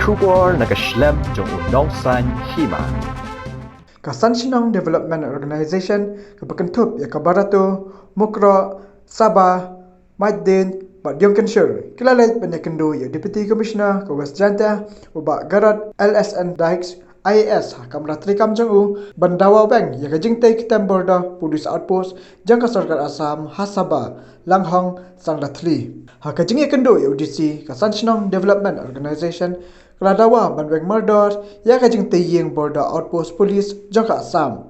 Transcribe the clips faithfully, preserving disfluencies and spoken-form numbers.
Khubor na ka shlem jong u nongsan hima. Ka San Shnong Development Organization kaba kynthup ïa ka Barato, Mukroh, Saba, Maidin bad Jongkynshur ki la leit ban ïakynduh ïa u Deputy Commissioner ka West Jaintia, u Bah Garod L S N Dykes, I A S, ha kamra treikam jong u ban dawa beng ïa ka jingtei ki tem border police outpost jong ka sorkar Assam ha Saba, Langhong, Sangdathli. Ha ka jingïakynduh ïa u D C ka San Shnong Development Organization ka la dawa ban beng mardor ïa ka jingtei ïing border outpost police jong ka Assam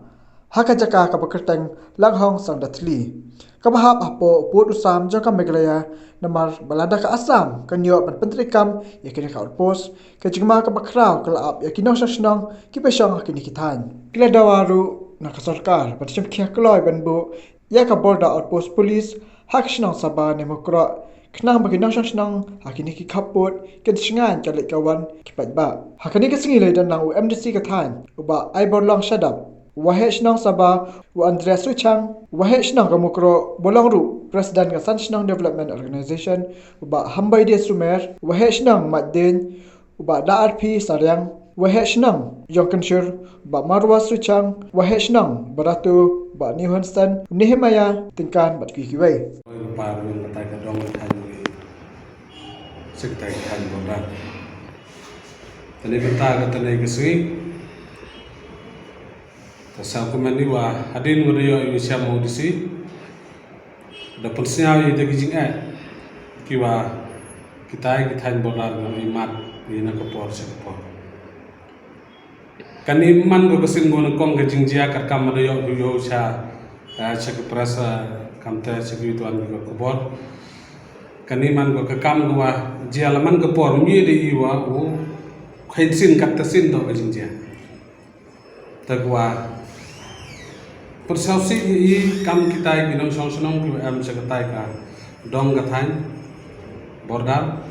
ha ka jaka kaba kyrteng Langhong, Sangdathli, kaba hap hapoh u pud u sam jong ka Meghalaya. Namar ba lada ka Assam kan ïoh ban pyntreikam ïa kine ki outpost, ka jingma kaba khraw ka la ap ïa ki nongshong shnong kiba shong ha kine ki thaiñ. Ki la dawa ruh na ka sorkar ban shim khia kloi ban buh ïa ka border outpost police ha ka shnong Saba ne Mukroh, khnang ba ki nongshong shnong ha kine ki khappud kin shngaiñ ka leit ka wan ki paidbah. Ha kane ka sngi la ïadon lang u M D C ka thaiñ, u Bah Aiborlong Shadap, u Waheh Shnong Saba, u Andrea Suchang, u Waheh Shnong ka Mukroh, ba long ruh President ka San Shnong Development Organization, u Bah Hambaide Sumer, u Waheh Shnong Maidin, u Bah Darpi Sariang, u Waheh Shnong Jongkynshur, u Bah Marwa Suchang, u Waheh Shnong Barato, u Bah Newhonson, u Nehemiah Tyngkan bad kiwei kiwei. Oi, u par ngan batai ka dong ka thaiñ, sha ka thaiñ border. Tane bynta ka tane ka sngi. Te sa kumne, wa hadien wa da ïoh ïa u shem u D C, da pynsngew ïa da ki jingeh kiwa kitai ki thaiñ border ngi ïohi mat ïa na ka por sha ka por. Kane man ko ka sien ko nyngkong ka jingjia, katkam ma da ïoh ïa u sha, eh, sha ka press, eh, kamte sha ki wan ki khubor. Kane man ko ka kam kawa jia la man ka por, ym ïohi da i wa u khein sien katta sien toh ka jingjia. Te kwah pynsngewsih ïa i kam kitai ki nongshong shnong kiwa em sha katai ka dong ka thaiñ border.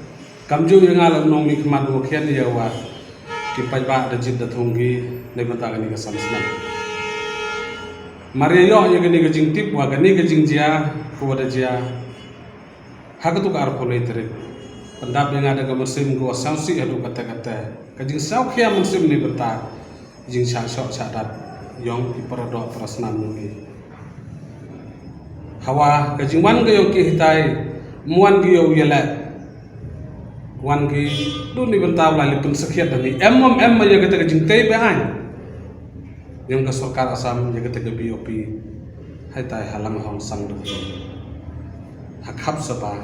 Kamjooh ïa nga la u nongmihkhmat wa khian ïa wa ki paidbah da jied da thung ki na bynta kane ka san snem. Mar ïa ïoh ïa kane ka jingtip wa kane ka jingjia kawa da jia ha katu ka arphew lai tarik, pyndap ïa nga da ka mynsiem kawa sngewsih haduh katta katta. Ka jingsngewkhia mynsiem na bynta jingshah shoh shah dat yong ki paradoh parasnam yong i. Hawa ka jingwan ka yong ki hitai, ym wan ki ïa u ïaleh, wan ki duna bynta u la leh pynsakhiat da ngi. Em, em, em ïa kata ka jingtei beaiñ yong ka sorkar Assam ïa kata ka B O P haitai ha Langhong Sangdathli, ha khap Saba,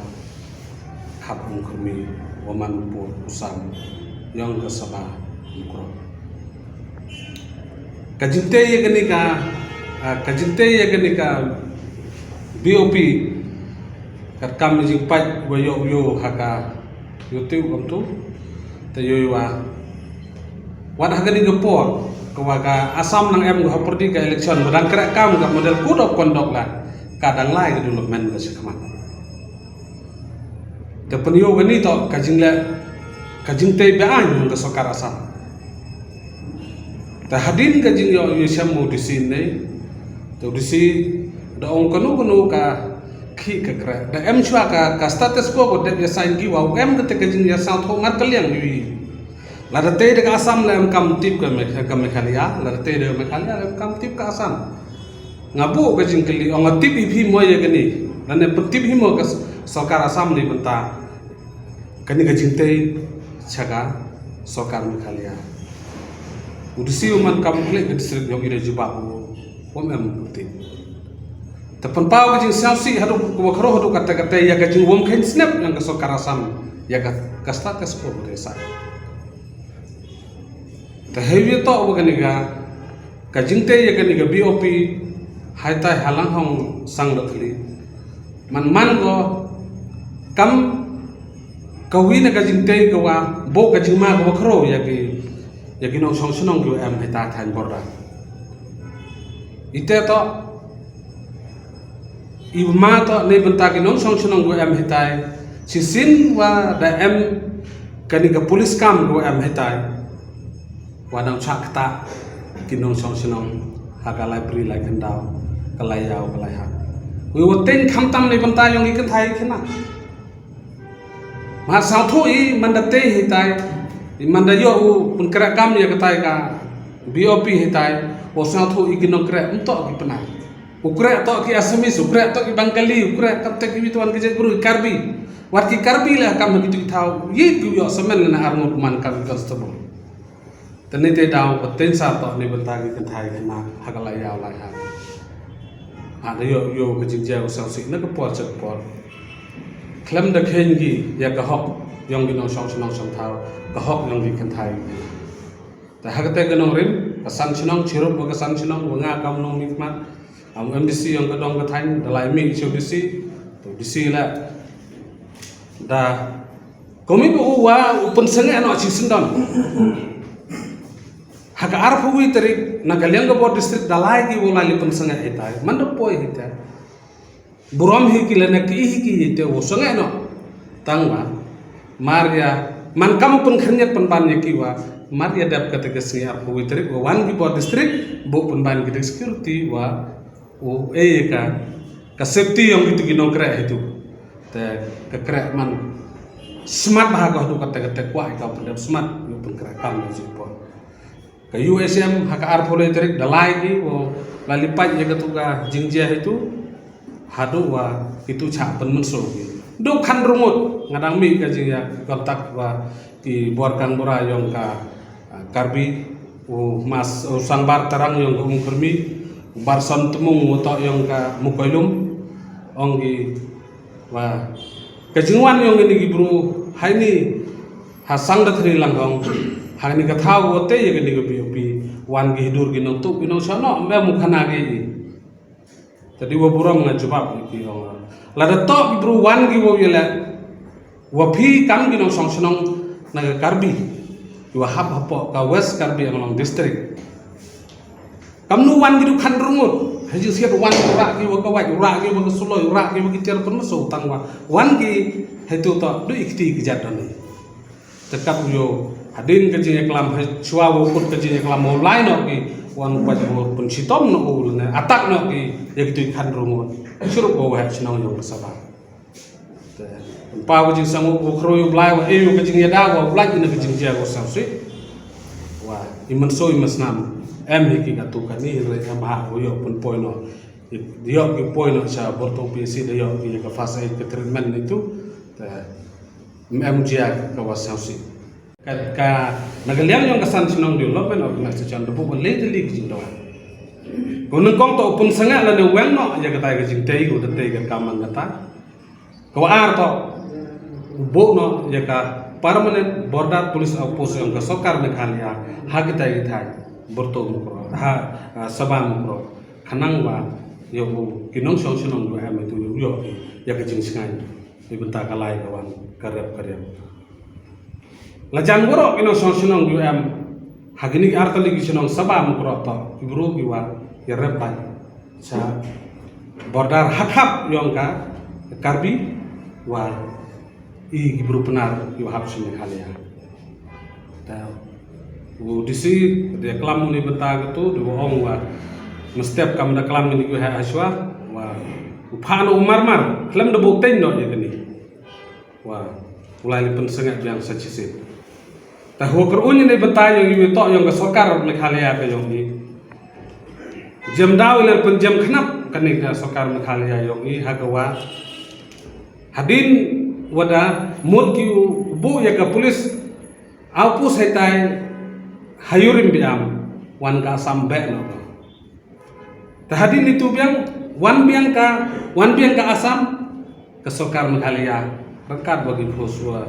khap Umkhyrmi, wa man u pud u sam yong ka Saba Mukroh. Ka jingtei ïa kane ka, ah, ka jingtei ïa kane ka B O P, katkam jingpait wa ïoh ïoh ha ka YouTube kumtu. Te ïohi wa wat ha kane ka por kawa ka Assam nang em ko ha pyrdi ka election, ba dang khreh kam ka model code of conduct la, ka dang lai ka development ka shakhmat. Te pynïoh kane toh ka jingleh, ka jingtei beaiñ yong ka sorkar Assam. Te hadien ka jingïoh ïa u shem u D C ne, te u D C da ong kano kano ka khih ka khreh. Da em shuwa ka, ka status quo ko dep ïa sign ki wa u em kata ka jingïasngewthuh markylliang ïa u. Lada tei da ka Assam la em kam tip ka Megh-, ka Meghalaya, lada tei da ka Meghalaya la em kam tip ka Assam. Nga buh ka jingkylli, ong nga tip hi phi mo ïa kane, lane pyntip hi mo ka s-, sorkar Assam na bynta kane ka jingtei sha ka sorkar Meghalaya. U D C u man kam u khleh ka district yong i da jubab u, um em u tip. Te pynpaw ka jingsngewsih haduh kawa khroo haduh katta katta ïa ka jingwym kheiñ snep yong ka sorkar Assam ïa ka, ka status quo ka dei sa. Te hei wi toh wa kane ka, ka jingtei ïa kane ka B O P haitai ha Langhong Sangdathli, man man ko kam ka wi na ka jingtei kawa buh ka jingma kawa khroo ïa ki, ïa ki nongshong shnong kiwa em haitai thaiñ border. Ite toh, i ma toh na bynta ki nongshong shnong kiwa em haitai, shisien wa da em kane ka police camp kawa em haitai, wa dang shah ktah ki nongshong shnong ha ka lai pri lai khyndaw, ka lai ïaw ka lai hat. Wi wa teng khamtam na bynta yong i kynthai khynnah. Ma sngewthuh i man da tei haitai, Iman da ïoh u pynkhreh kam ïa katai ka B O P hitai, u sngewthuh ïa ki nongkhreh, ym toh ki Pnar. U khreh toh ki Assamese, u khreh toh ki Bengali, u khreh kam toh ki mituan ki jait bru, Karbi. Wat ki Karbi la kam ha kitu ki thaw, ïeit ki ïoh samen lane arngut man kam ki constable. Te nite daw ka tensar toh ni bynta ki kynthai khynnah ha ka la ïaw lai ha. Ha da ïoh ïoh ka jingjia u sngewsih na ka por cha ka por. Khlem da kheiñ ki ïa ka hok ïong ki nongshong shnong shong thaw, ka hok ïong ki kynthai. Te ha kate ka nongrim, ka san shnong, chirup ba ka san shnong, ba nga kam nongmihkhmat, am M D C ïong ka dong ka thaiñ, da lai mih sha U D C, to U D C la. Da, kumi ba u wa u pynsangeh noh shi syndon. Ha ka arphew wi tarik, na ka liang ka bor district, da lai ki u lai li pynsangeh hitai, man da poi hitai. Burom hi ki lane ki hi ki te u sangeh noh. Tang ba. Mar ïa, man kam u pynkhynñiat pynban ïa ki wa. Mar ïa dep kata ka sngi arphew wi tarik wa wan ki bor district, bu pynban ki security wa. U e ka, ka safety ïong kitu ki nongkhreh hitu. Te ka khreh man. Smat ba ha ka hadu kata kata kwah ka pyndep smat, ïa pynkhreh kam ïa ji por. Ka U H M ha ka arphew lai tarik da lai ki, u la li pait ïa katu ka jingjia hitu, haduh wa kitu cha pynmynsaw ki. Duk khan rungut, nga dang mih ka jingïa contact wa ki bor kang bora ïong ka, ah, Karbi, u mas, u Sangbar Tarang ïong ka Umkhrmi, u Barson Tmung u toh ïong ka Mukoilum, ong ki wa ka jingwan ïong ini ki bru, hai ni, Ha sang da thri lang hong. Ha ni ka thaw wa te ya ka ni ka B O P. Wan ki hidur ki nong tuk ki nong shano me mu khana ki. Tadi wa burom nga jubab ki hong. Lada tok ki bru wan ki wa yele. Wa phi kam ki nong song shnong na ka Karbi. Wa hap hapo ka West Karbi Anglong District. Kam nu wan ki du khan rungut. Haji siat wan ura ki wa ka wai, ura ki wa ka suloi, ura ki wa ki tiar pun maso tang wa. Wan ki hai tu to du ikti ki jat dani. Tekat u yo hadin ka jingïaklam, ha chwa wa put ka jingïaklam, wa lai noh ki wan u pait wa pynshitom noh u lane atak noh ki ya ki tui khan rungut. Shurup wa wahek shnong yong ka Sabha. Te, pa wa jingsang u khro yu blai wa e yu ka jingïada wa u blai ina ka jingjia wa sangsi. Wa, i mynso i masnam. Em hi ki katu kani, hynrei em ha wa yo pun poi noh. Yo ki poi noh cha Bortong P C da yo ki ka first aid ka treatment ni tu. Te, em jia ka wa sangsi. Ka, ka, na ka liang yong ka San Shnong Development Organization, da buh ban leh tylli ki jingdawa. Ko nyngkong to u pynsangeh lane weng noh, ya katai ka jingtei, ko da tei ka kam man kata. Ko ar to, u buh noh, ya ka Permanent Border Police Outpost yong ka sorkar Meghalaya, ha katai katai, Bortong Mukroh, ha, ah, Sabha Mukroh, khnang ba, ya u, ki nongshong shnong U M itu, ya u, ya ka jingsngai. Ni bynta ka lai ka wan ka rep ka rep. La jan waroh ki nongshong shnong U M. Ha kini ki artylli ki shnong Sabha Mukroh to ki bru ki wa ki rep bai. Cha border ha khap yong ka Karbi wa i ki bru Pnar ki wa hap sha Meghalaya. Ta u D C da klam u ni bynta ka tu da wa ong wa mestep kam da klam ni ki wa ha ashwa wa u pha no u mar mar khlem da bok teng no ya kani. Wa u lai li pynsangeh biang sa chisip. Ta hu kar un ni bynta yong i to yong ka sorkar Meghalaya ka yong i. Jem daw i lai pynjem khnap kani ka sorkar Meghalaya yong i ha ka wa. Hadin wada mut ki u bu ya ka police Au pus haitai ha yurim biam wan ka Assam beh no. Ta hadin itu biang wan biang ka wan biang ka Assam ka sorkar Meghalaya rangkat bagi pus wa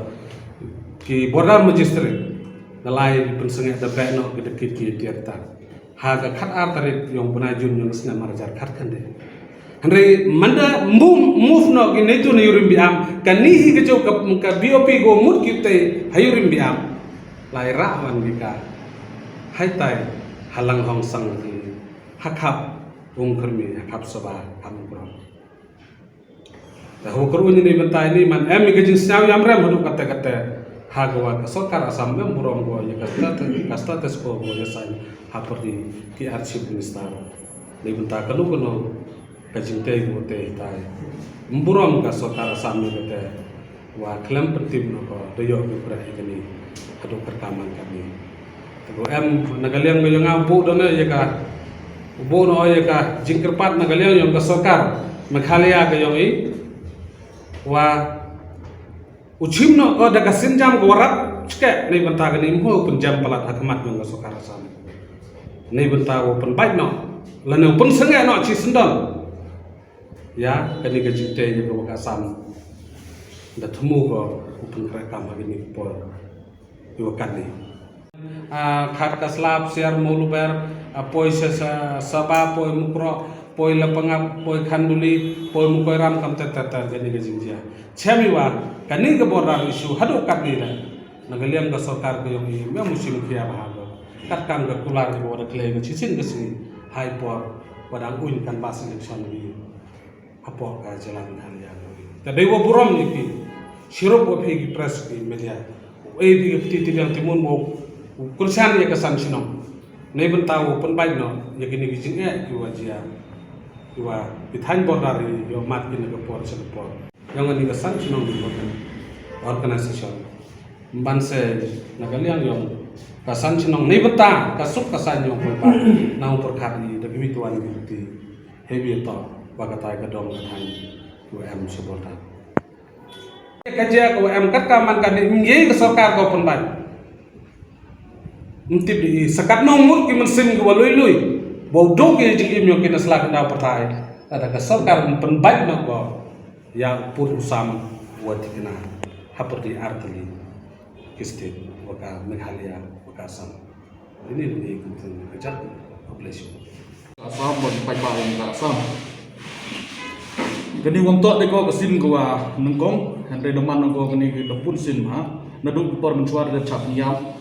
ki border magistrate da lai pynsengek da beh no ki da kit ki tiar ta. Ha ka khat ar tarik yong bnai Jun yong snem ar hajar khat khyndai. Hynrei mynda move, move no ki neitu na yurim biam, kani hi ka jong ka, ka B O P ko mut ki te ha yurim biam. Lai ra wan ki ka. Haitai ha Langhong sang ki. Ha khap Umkhrmi, ha khap Sabha, ha Mukroh. Ta hu kru ni bynta ni man em ka jingsngew yam rem hadu kate kate. Ha ka wa ka sorkar Assam em burom ko ya ka status, ka status ko ko ya sign ha pyrdi ki ar chief minister. Ni bynta kanu kanu ka jingtei ko te tai. Burom ka sorkar Assam ni kate. Wa khlem pyntim no ko da yo ki preh kani. Haduh kyrka man katni. Te ko em na ka liang ka yong nga u buh da na ïa ka, u buh na ïa ka jingkyrpad na ka liang yong ka sorkar Meghalaya ka yong i, wa u chim noh ko da ka sienjam ka wa rap chkeh, nei bynta kani mo u pynjam palat ha khmat yong ka sorkar Assam. Nei bynta u pynbeit noh lane u pynsangeh noh chi syndon ïa kani ka jingtei ïa ka wa ka Assam. Da thmu ko u pynkhreh kam ha kani ka por ïa wa katni. Ah, Khat Kasla, Psiar, Mawluber, ah, poi sa, sa, Saba, poi Mukroh, poi Lapangap, poi Khanduli, poi Mukoiram, kam ter ter ter kani ka jingjia. Chem i wa kani ka border issue haduh katni da na ka liang ka sorkar ka yong i, me mu sim khia ba ha ko. Kat kam ka kular i wa da khlei ka chisin ka sngi, hai por wa dang uin kan bas election i. Hapoh ka jylla Meghalaya. Ka dei wa burom ïa ki, shirup wa phi ki press ki media. Ei phi ki phi ti biang ti mun mo, u kyrshan ïa ka san shnong. Nei bynta u pynbeit noh ïa kini ki jingeh ki wa jia, ki wa ki thaiñ border ïa u mat kini ka por sha ka por. Yong kani ka san shnong di organization. Ban se na ka liang yong ka san shnong nei bynta ka suk ka san yong pynbeit na u pyrkhat i da ki wi tuan ki ti. Hewi to wa katai ka dong ka thaiñ wa em sha border. Ka jia ka wa em kat ka man ka ne ngi ka sorkar ka pynbeit. Mtip di sa kat nong mut ki mynsiem ki wa lui lui. Ba u duk ki jingim yong ki na sla ka daw pyrthai. Ada ka sorkar pynbeit na ko ïa pur u sam wa tikna. Hapur di artili ki state wa ka Meghalaya wa ka Assam. Ini ni kumtin kejat population. Assam ban paidbah ïa ka Assam. Kani wam tok dei ko ka sim ka wa nyngkong, hynrei da man ko kani ka da pun sim ha. Naduh ki por mynshwa da chap niam.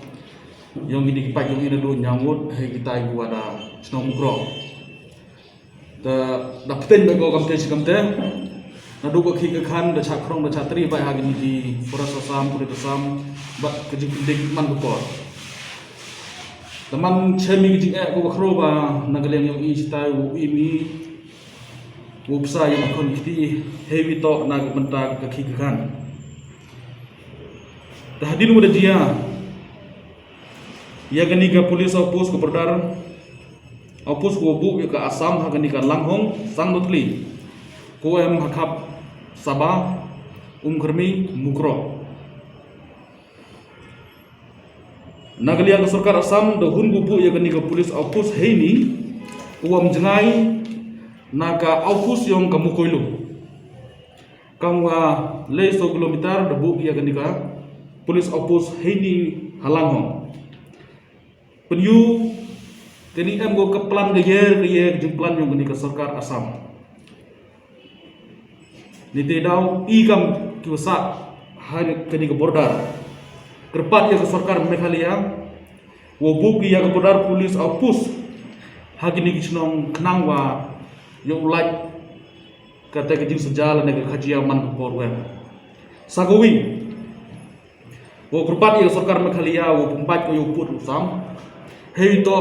Yong ini ki paid yong ini naduh Nyahngut, hei kitai ki wa da shnong Mukroh. Da, da pteng da ko kamte shi kamte. Naduh ka khih ka khan, da chah khrong, da chah tri, bai ha kini ki Forest Assam, Police Assam, bad ka jingpyndik man ka por. Da man chem i ka jingeh ka wa khro ba na ka liang yong i chitai u imi, u psa yong i khon kti, hewi to na ka bynta ka khih ka khan. Da hadien wa da jia ïa kani ka police outpost ka border, outpost ka wa buh ïa ka Assam ha kani ka Langhong, Sangdotli, ko em ha khap Saba, Umkhrmi, Mukroh. Na ka liang ka sorkar Assam da hun ko buh ïa kani ka police outpost heini, ko wam jngai na ka outpost yong ka Mukoilu. Kam wa lei so kilometer da buh ïa kani ka police outpost heini ha Langhong. Pynyu kani em ko ka plan ka yer ka yer ka jingplan yong kani ka sorkar Assam. Ni te daw i kam ki wa sah ha kani ka border. Kyrpad ïa ka sorkar Meghalaya wa buh ïa ka border police outpost ha kini ki shnong khnang wa ïa u lait kata ka jingsaja lane ka khajia man ka por wem. Sa ka wi. Wa kyrpad ïa ka sorkar Meghalaya wa pynbeit ko ïa u pud u sam. Hei to,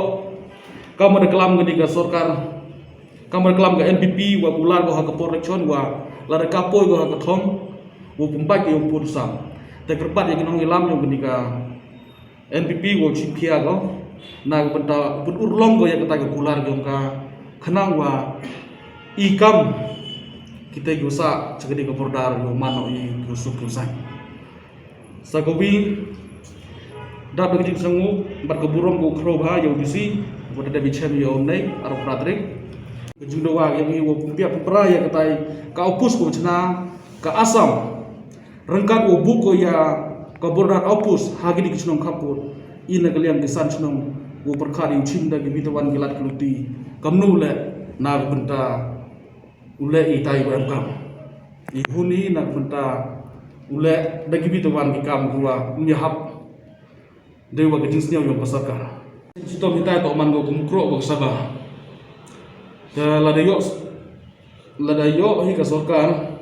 kam da klam kani ka sorkar, kam da klam ka N P P wa kular ko ha ka por election wa lada ka poi ko ha ka thong, wa pynbeit ko ïa u pud u sam. Te kyrpad ïa ki nongïalam yong kani ka N P P wa chim khia ko na ka bynta pynurlong ko ïa kata ka kular yong ka khnang wa i kam kita ki wa sah cha kani ka border ïa u man noh i ki wa suk ki wa saiñ. Sa ka wi, dap da ka jingsngew bad ka burom ka u khraw bha ïa u D C, wa da dep i chem ïa u nei, arphew phra tarik. Ka jingdawa ïa ngi wa pynbiang pynpra ïa katai ka outpost ka wa chna ka Assam. Ryngkat wa buh ko ïa ka border outpost ha kini ki chnong khappud. I na ka liang ki san chnong wa pyrkhat ïa u chim da ki wi tawan ki lad ki luti. Kamnu leh na ka bynta u leh itai wa em kam. I hun i na ka bynta u leh da ki wi tawan ki kam ki wa ym ïahap. Dei wa ka jingsngew yong ka sorkar. Chitom itai to man ko ka Mukroh wa ka Saba. Te lada ïoh, lada ïoh hi ka sorkar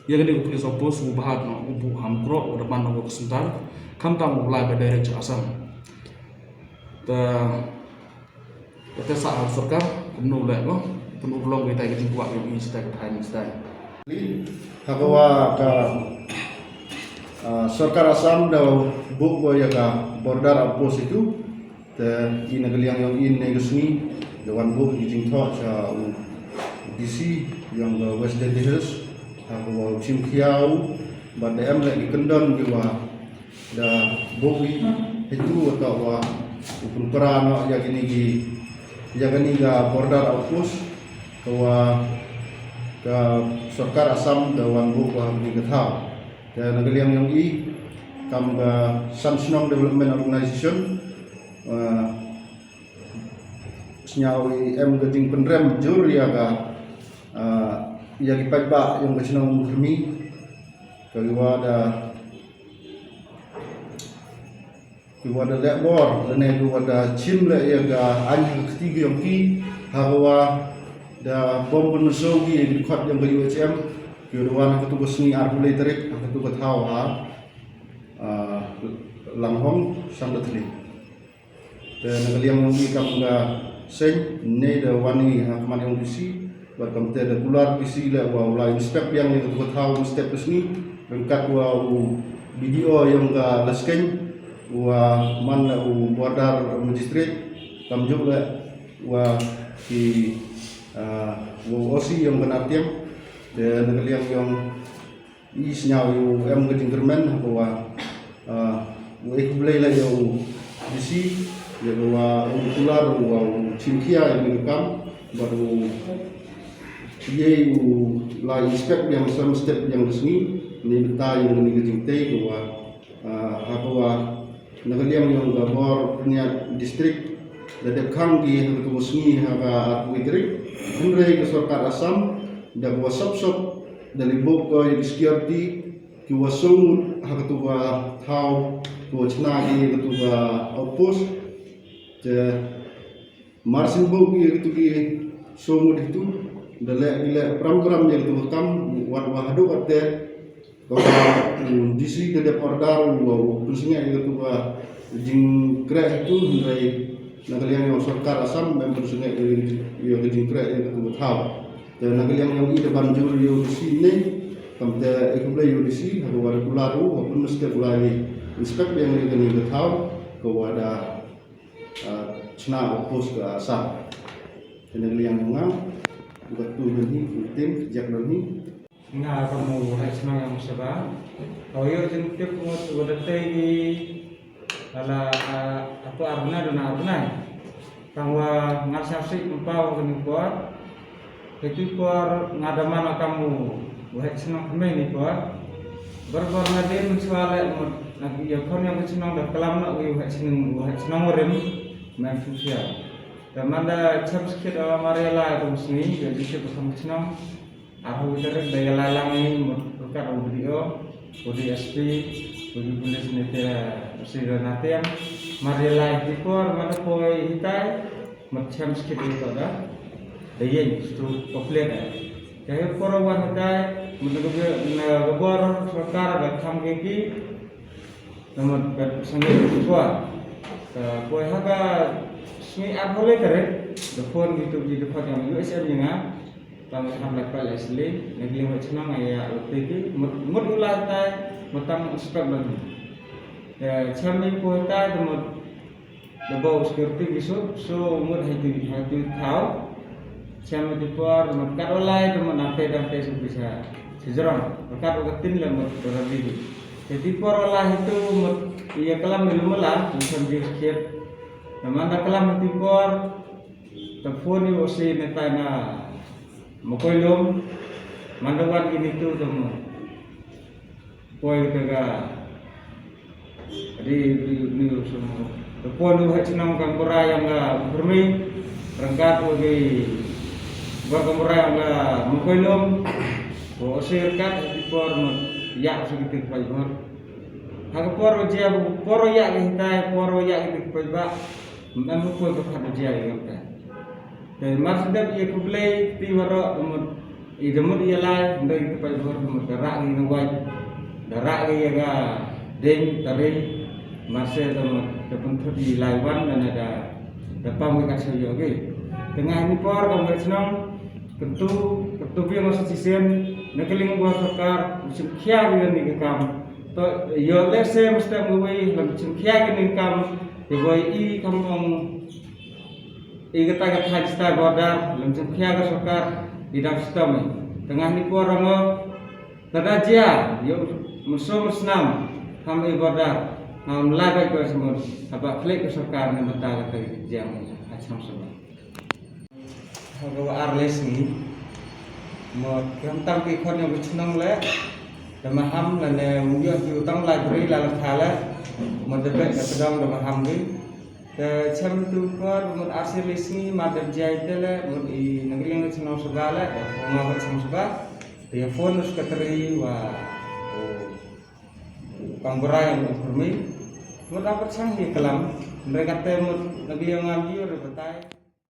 ïa kani ka police outpost u bha noh u buh ha Mukroh wa da man ko ka centre. Khamtam u lai ba direct cha Assam. Te Kata sa ha sorkar, kumno leh ko, pynurlong kita ka jingkwah yong i stai ka thaiñ stai. Ha ka wa ka, Ah, sorkar Assam da buh ko ïa ka border outpost itu. Te i na ka liang yong i ne ka sngi da wan buh ki jingthoh sha u D C yong ka West Jaintia Hills ha ka wa u chim khiaw. Bad da em le ki kyndon ki wa da buh i itu wa ka wa u pynpra no ïa kini ki ïa kini ka border outpost ka wa ka sorkar Assam da wan buh wa kini ka thaw. Te na ka liang yong i kam ka San Shnong Development Organization, ah, sngew i em ka jingpynrem jur ïa ka, ah, ïa ki paidbah yong ka shnong Umkhrmi. Ka ki wa da ki wa da leh bor lane ki wa da chim leh ïa ka aiñ ha ka kti ki yong ki ha ka wa da bom pynmynsaw ki ïa ki dkhot yong ka U H M. Ki wa da wan ha katu ka sngi arphew lai tarik ha katu ka thaw ha, ah, Langhong Sangdathli. Te na ka liang yong i kam ka seng ne da wan i ha khmat yong D C. Bad kam te da kular D C le wa u la inspect biang ïa ka thaw step ka sngi ryngkat wa u B D O yong ka Laskeiñ wa man le u border magistrate. Kam juk le wa ki, ah, wa u O C yong ka Nartiang. Te na ka liang yong i sngew ïa u em ka jingkyrmen ha ka wa, ah, u ai khublei la ïa u D C ïa ka wa u kular u wa u chim khia ïa ka kam bad u ïa u la inspect biang sam step biang ka sngi ni bynta ïa ka ni ka jingtei ka wa, ah, ha ka wa na ka liang yong ka bor pynïaid district da dep khang ki ha ka tu sngi ha ka arphew tarik. Hynrei ka sorkar Assam da ka wa sop sop da li bok ko ïa ki security ki wa sung ha ka tu ka thaw ki wa chna ki ha ka tu ka outpost. Te mar syn bok ki ha ka tu ki sung itu da leh ki leh pram pram ïa ka tu ka kam wat wa haduh kat te. Ka wa, mm, D C ka dep order u wa u pynsngewbha ïa ka tu ka jingkhreh itu hynrei na ka liang yong sorkar Assam mem pynsngewbha ïa ka jingkhreh ïa ka tu ka thaw. Te na ka liang yong i da ban jur ïa u D C ne kam te e khublei ïa u D C ha ka wa da kular u wa pynmynstep u la inspect ïa ka ni ka thaw ka wa da, ah, chna outpost ka Assam. Te na ka liang yong nga u ka tu ban hi u tim jak ban hi. Nga ka mu hai shnong yong saba. Kau yo jin tip ngut wa da tei ni ala, ah, apa arna dona arna. Tang wa ngar sa sik mpau ka ni por. Ka tu por nga da mana ka mu wa hai shnong kemai ni por. Bar bar na din swa le mut na ki ya kon yong shnong da kalam na wi wa hai shnong wa hai shnong warim. Mem future. Da manda cham skit ala Mariela ka mu sini ya jin tip ka mu shnong. Arphew tarik da ïalai lang i mut ryngkat u B D O, u D S P, u D police ne te u sida na tiang. Mar ïalai ti por mar da poi hitai mut chem skit i to da. Da ïeng stu komplain ai. Ka hi por wan hitai mut na ka bor sorkar da kham ke ki. Namar ka sangit shuwa. Ka poi ha ka sngi arphew lai tarik da phone gitu ji da phone jong U S M ji nga. Tang ka ham lai pal asli na ki wa chnong ïa u tiki mut mut u lai tai mut tang spek ban. Ka cham ni poi tai da mut da bau security ki su su mut hai tu hai tu thau. Cham ni por mut kat u lai da mut nang te dang te su bisa. Sejrong, kat u katin la mut rabi. Te ti por la hitu mut ïa kalam ni lumala, ni sam ji skit. Na manda kalam ti por, ta phone ïa u si ne ta na Mokoi Lum, manda wan ini tu ta mut. Poi ka ga, di, di, ni u sum. Ta phone u hai chnong kam pura yang ga permi, rengkat u di, bar kam pura yang ga Mokoi Lum, u si rengkat di por mut, ïa u si kitik pai bor. Ha ka por u jia, por u ïa ki hitai, por u ïa ki tik pai ba. Mem u poi ka phat u jia ki ngam ta. Te mar sdep ïa khublei ti waroh mut i da mut ïa lai ndai ki pai bor mut da rah ki ngam wai. Da rah ki ïa ga deng tari mar se da mut da pynthut i lai wan da na da da pam ki kat sa ïa ki. Tengah ni por ka mut chnong. Kyntu, kyntu biang sa chisien, na ka liang bor sorkar, u sim khia biang ni ka kam. To, ïoh lehse mynstep uwei, lem jingkhia ka ningkam, ïa wei i kam ong, i kata ka thaiñ stai border, lem jingkhia ka sorkar, i dang shitom i. Tengah ni por ong, lada jia, ïoh, mynso mynsnam, kam i border, ngam lai bad ko semut, haba klik ka sorkar ne mynta ka tari jia, ha chang sema. Haba ar le sngi. Mo khamtam ki khon ïa u chnong le. Da maham lane u ïoh ki u tang library la la kha le. Mo da bek da pdong da maham ki. Te chem tu kor mo ar se le sngi ma da jai te le mo i nang liang chnong suba le da phone ma chnong suba. Te phone secretary wa u kang berai u permi. Mo da perchang hi kelam. Mereka te mo nang liang ngam ïoh re batai.